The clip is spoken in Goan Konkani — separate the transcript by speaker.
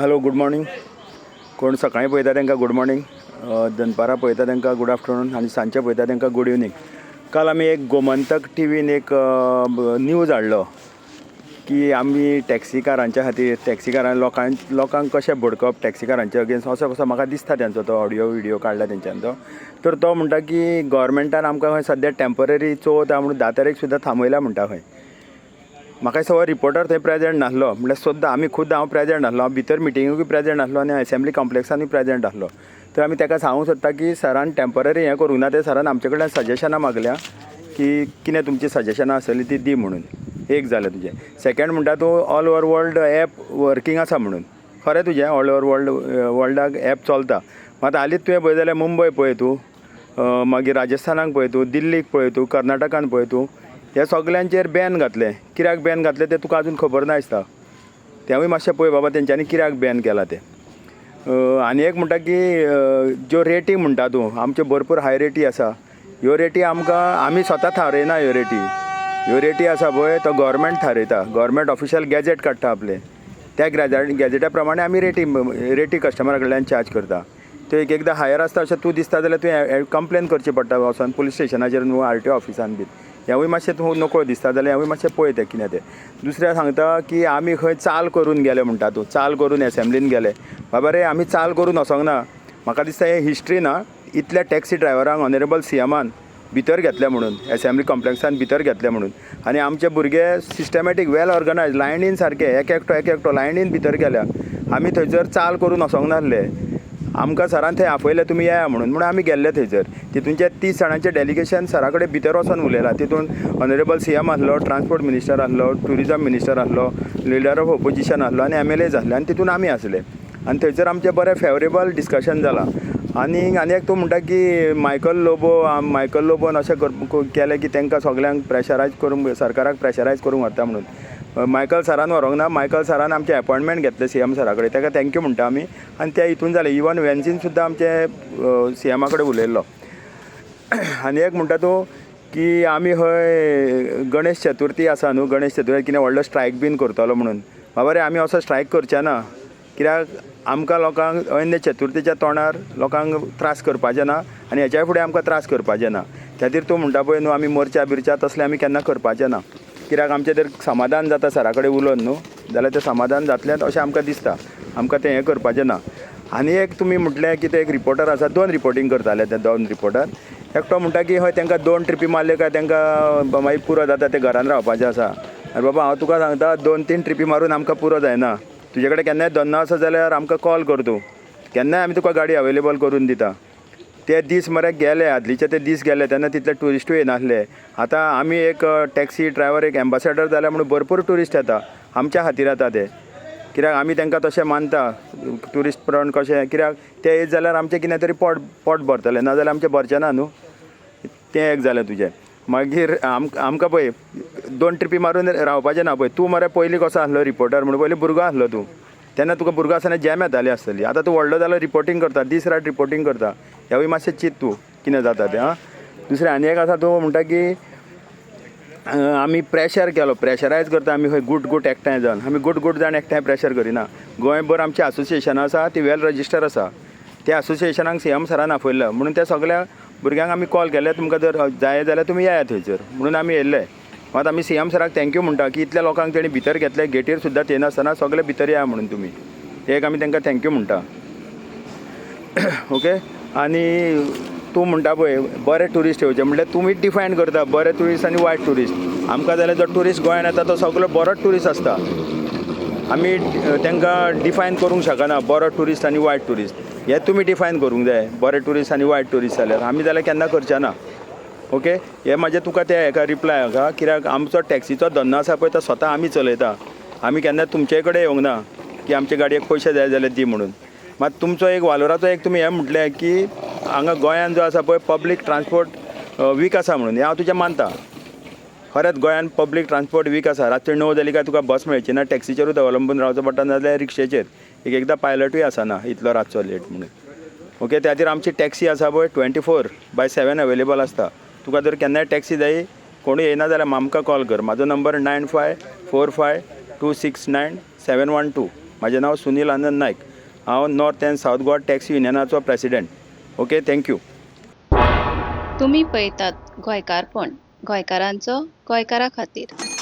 Speaker 1: Hello, good morning. कोण सकाळीं पळयता तांकां गूड मॉर्निंग, दनपारां पळयता तांकां गूड आफ्टरनून आनी सांजचे पळयता तांकां गूड इवनींग. काल आमी एक गोमंतक टीवीन एक न्यूज हाडलो की आमी टॅक्सीकारांच्या खातीर, टॅक्सीकारां लोकांक कशें भडकप टॅक्सीकारांच्या अगेन्स्ट, असो कसो म्हाका दिसता तेंचो तो ऑडियो विडियो काडला तेंच्यान तो. तर तो म्हणटा की गोवोरमेंटान आमकां खंय सद्या टेंपररी 14 म्हणून 10 तारीख सुद्दां थांबयला म्हणटा खंय. म्हाका दिसता हो रिपोर्टर थंय प्रेजेंट नासलो, म्हणल्यार सुद्दां आमी खुद्द हांव प्रेजेंट आसलो, हांव भितर मिटिंगेकूय प्रेजेंट आसलो आनी एसेंब्ली कॉम्प्लेक्सानूय प्रेजेंट आसलो. तर आमी ताका सांगूंक सोदता की सरान टेंपररी हें करूंक ना, तें सरान आमचे कडल्यान सजेशनां मागल्या की कितें तुमची सजेशनां आसतलीं ती दी म्हणून. एक जालें तुजें. सेकेंड म्हणटा तूं all over world app working आसा म्हणून. खरें तुजें, ऑल ओवर वर्ल्ड वर्ल्डाक एप चलता. मात हालींच तुवें पळय जाल्यार मुंबय पळय तूं, मागीर राजस्थानाक पळय तूं, दिल्लीक पळय तूं, कर्नाटकान पळय तूं, ह्या सगल्यांचेर बॅन घातलें. कित्याक बॅन घातलें तें तुका आजून खबर ना दिसता. तेंवूय मातशें पळय बाबा तेंच्यांनी कित्याक बॅन केलां तें. आनी एक म्हणटा की ज्यो रेटी म्हणटा तूं, आमच्यो भरपूर हाय रेटी आसा. ह्यो रेटी आमकां आमी स्वता थारयना. ह्यो रेटी आसा पळय तो गोवोरमेंट थारयता. गोवोरमेंट ऑफिशियल गॅजेट काडटा आपलें, त्या गॅजेटा प्रमाणे आमी रेटी कस्टमरा कडल्यान चार्ज करता. त्यो एक एकदां हायर आसता अशें तूं दिसता जाल्यार तुवें कंप्लेन करची पडटा वचोन पुलीस स्टेशनाचेर न्हू, आरटीओ ऑफिसान बीन. हेंवूय मातशें तूं नकळो दिसता जाल्यार हेंवूय मातशें पळय तें कितें तें. दुसरें सांगता की आमी खंय चाल करून गेले म्हणटा तूं, चाल करून एसेंब्लीन गेले. बाबा रे, आमी चाल करून वचोंक ना. म्हाका दिसता हें हिस्ट्री ना, इतल्या टॅक्सी ड्रायवरांक ऑनरेबल सीएमान भितर घेतले म्हणून, एसेंब्ली कॉम्प्लेक्सान भितर घेतले म्हणून. आनी आमचे भुरगे सिस्टमॅटीक, वेल ऑर्गनायज, लायनीन सारके एक एकटो एक एकटो लायनीन भितर गेल्या. आमी थंयसर चाल करून वचोंक नासले. आमकां सरान थंय आपयलें, तुमी येया म्हणून, म्हणून आमी गेल्ले थंयसर. तितूनचे 30 जाणांचें डेलिगेशन सरा कडेन भितर वचोन उलयलां. तितून ऑनरेबल सीएम आसलो, ट्रान्सपोर्ट मिनिस्टर आसलो, ट्युरिजम मिनिस्टर आसलो, लिडर ऑफ ओपोजिशन आसलो आनी एमएलएज आसले आनी तितून आमी आसले आनी थंयसर आमचें बरें फेवरेबल डिस्कशन जालां. आनी आनी एक तूं म्हणटा की मायकल लोबो, मायकल लोबोन अशें केलें की तांकां सगल्यांक प्रेशरायज करूंक, सरकाराक प्रेशरायज करूंक व्हरता म्हणून. मायकल सरान व्हरूंक ना. मायकल सरान आमचें एपॉयंटमेंट घेतलें सीएम सरा कडेन, ताका thank you म्हणटा आमी. आनी त्या हितून जालें. इवन वेन्झीन सुद्दां आमचे सीएमा कडेन उलयल्लो. आनी एक म्हणटा तूं की आमी हय गणेश चतुर्थी आसा न्हू, गणेश चतुर्थी कितें व्हडलो स्ट्रायक बीन करतलो म्हणून. बाबा रे, आमी असो स्ट्रायक करचे ना, कित्याक आमकां लोकांक अन्य चतुर्थीच्या तोंडार लोकांक त्रास करपाचे ना आनी हेच्या फुडें आमकां त्रास करपाचे ना. खातीर तूं म्हणटा पळय न्हू, आमी मोर्चा बिर्चा तसलें आमी केन्ना करपाचें ना, कित्याक आमचें जर समाधान जाता सरा कडेन उलोवन न्हू जाल्यार तें समाधान जातलेंच अशें आमकां दिसता. आमकां तें हें करपाचें ना. आनी एक तुमी म्हटलें की ते एक रिपोर्टर आसा, दोन रिपोर्टींग करताले. ते दोन रिपोर्टर, एकटो म्हणटा की हय तांकां दोन ट्रिपी मारल्यो काय तांकां मागीर पुरो जाता, ते घरान रावपाचें आसा. आरे बाबा, हांव तुका सांगता, दोन तीन ट्रिपी मारून आमकां पुरो जायना. तुजे कडेन केन्नाय धंदो आसा जाल्यार आमकां कॉल कर तूं, केन्नाय आमी तुका गाडी अवेलेबल करून दिता. ते दीस मरे गेले, आदलीचे ते दीस गेले. तेन्ना तितले ट्युरिस्टूय येनासले. आतां आमी एक टॅक्सी ड्रायवर एक एम्बेसेडर जाल्या म्हणून भरपूर ट्युरिस्ट येता, आमच्या खातीर येता ते, कित्याक आमी तांकां तशें मानता ट्युरिस्ट प्रमाण कशें, कित्याक ते येत जाल्यार आमचें कितें तरी पोट पोट भरतलें, नाजाल्यार आमचें भरचें ना न्हू. तें एक जालें तुजें. मागीर आमकां पळय, दोन ट्रिपी मारून रावपाचें ना. पळय तूं मरे पयलीं कसो आसलो रिपोर्टर म्हणून, पयलीं भुरगो आसलो तूं तेन्ना, तुका भुरगो आसतना जॅम येताली आसतली. आतां तूं व्हडलो जालो, रिपोर्टींग करता, दीस रात रिपोर्टींग करता. हेवूय मातशें चिंत तूं कितें जाता तें. आं, दुसरें आनी एक आसा, तूं म्हणटा की आमी प्रेशर केलो, प्रेशरायज करता आमी खंय गुट गुट एकठांय जावन. आमी गुट गुट जावन एकठांय प्रेशर करिना. गोंयभर आमची असोसिएशनां आसा, ती वेल रजिस्टर आसा. त्या असोसिएशनाक सीएम सरान आपयल्लो म्हणून त्या सगल्या भुरग्यांक आमी कॉल केले, तुमकां जर जाय जाल्यार तुमी येयात थंयसर म्हणून आमी येयल्ले. मात आमी सीएम सराक thank you म्हणटा की इतल्या लोकांक तेणी भितर घेतले, गेटीर सुद्दां येनासतना सगळे भितर या म्हणून तुमी, एक आमी तांकां thank you म्हणटा. ओके, आनी तूं म्हणटा पळय बरे ट्युरिस्ट येवचे म्हणल्यार तुमी डिफायन करता बरे ट्युरिस्ट आनी वायट ट्युरिस्ट. आमकां जाल्यार जो ट्युरिस्ट गोंयान येता तो सगलो बरोच ट्युरिस्ट आसता. आमी तांकां डिफायन करूंक शकना बरो ट्युरिस्ट आनी वायट ट्युरिस्ट. हें तुमी डिफायन करूंक जाय, बरे ट्युरिस्ट आनी वायट ट्युरिस्ट जाल्यार. आमी जाल्यार केन्ना करचे ना. ओके, हे म्हाजें तुका ते हेका रिप्लाय हाका, कित्याक आमचो टॅक्सीचो धंदो आसा पळय तो स्वता आमी चलयता. आमी केन्ना तुमचे कडेन येवंक ना की आमचे गाडयेक पयशे जाय जाल्यार दी म्हणून. मात तुमचो एक वालोराचो एक तुमी हें म्हटलें की हांगा गोंयान जो आसा पळय पब्लीक ट्रान्सपोर्ट वीक आसा म्हणून, हें हांव तुजें मानता. खरेंच गोंयान पब्लीक ट्रान्सपोर्ट वीक आसा. रातचे 9 जाली काय तुका बस मेळची ना, टॅक्सीचेरूच अवलंबून रावचो पडटा, नाजाल्यार रिक्षेचेर. एक एकदां पायलटूय आसना इतलो रातचो लेट म्हणून. ओके, त्या खातीर आमची टॅक्सी आसा पळय 24/7 अवेलेबल आसता. तुका जर केन्नाय टॅक्सी जाय, कोणूय येयना जाल्यार आमकां कॉल कर. म्हाजो नंबर 9545269712. म्हाजें नांव सुनील आनंद नायक. हांव north and south Goa taxi युनियनाचो president. Okay, thank you.
Speaker 2: तुमी पळयतात गोंयकारपण, गोंयकारांचो गोंयकारा खातीर.